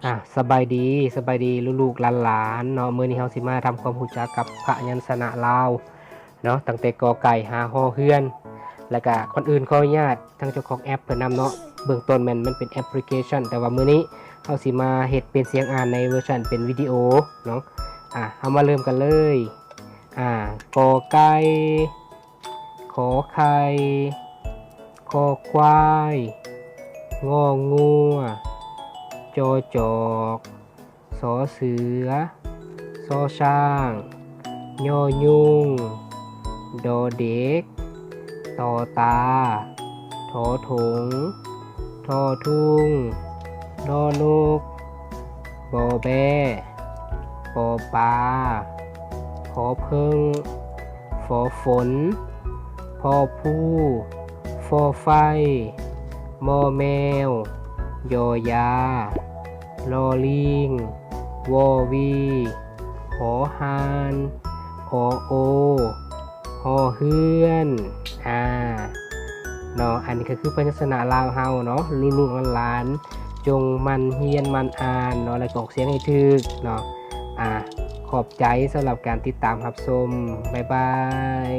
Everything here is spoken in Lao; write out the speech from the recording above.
ອ່າ ສະບາຍດີ ສະບາຍດີລູກໆຫຼານໆເນາະ. ມື້ນີ້ເຮົາຊິມາທຳຄວາມຮູ້ຈັກກັບພະຍັນຊະນະລາວເນາະ ຕັ້ງແຕ່ ກ ໄກ່ ຫາ ຮ ເຮືອນ. ແລ້ວກະກ່ອນອື່ນຂໍອະນຸຍາດທາງເຈົ້າຂອງແອັບເພິ່ນນຳເນາະ. ເບື້ອງຕົ້ນແມ່ນມັນເປັນແອັບພລິເຄຊັນ ແຕ່ວ່າມື້ນີ້ເຮົາຊິມາເຮັດປ່ຽນສຽງອ່ານໃນເວີຊັນເປັນວິດີໂອເນາະ. ອ່າ ເຮົາມາເລີ່ມກັນເລີຍ. ອ່າ ກ ໄກ່ ຂໍໄຂ່ ຄໍຄວາຍ ງໍງົວ ຈອຈອກ ສໍເສືອ ຊໍຊ້າງ ຍໍຍຸງ ດໍເດັກ ຕໍຕາ ທໍຖົງ ທໍທຸງ ນໍນົກ ປໍແບ້ ປໍປາ ພໍເຜິ້ງ ຟໍຝົນ ພໍພູ ຟໍໄຟ ມໍແມວ ຍໍຢາ ລໍລີງ ວໍວີ ຫໍຫ່ານ ອໍໂອ ຫໍເຮືອນ. ອ່າ ເນາະ ອັນນີ້ກໍຄືພະຍັນຊະນະລາວເຮົາເນາະ. ລູກໆຫຼານໆ ຈົ່ງໝັ່ນຮຽນໝັ່ນອ່ານເນາະ ແລ້ວກໍອອກສຽງໃຫ້ຖືກເນາະ. ອ່າ ຂອບໃຈສຳລັບການຕິດຕາມຮັບຊົມ. ບາຍບາຍ.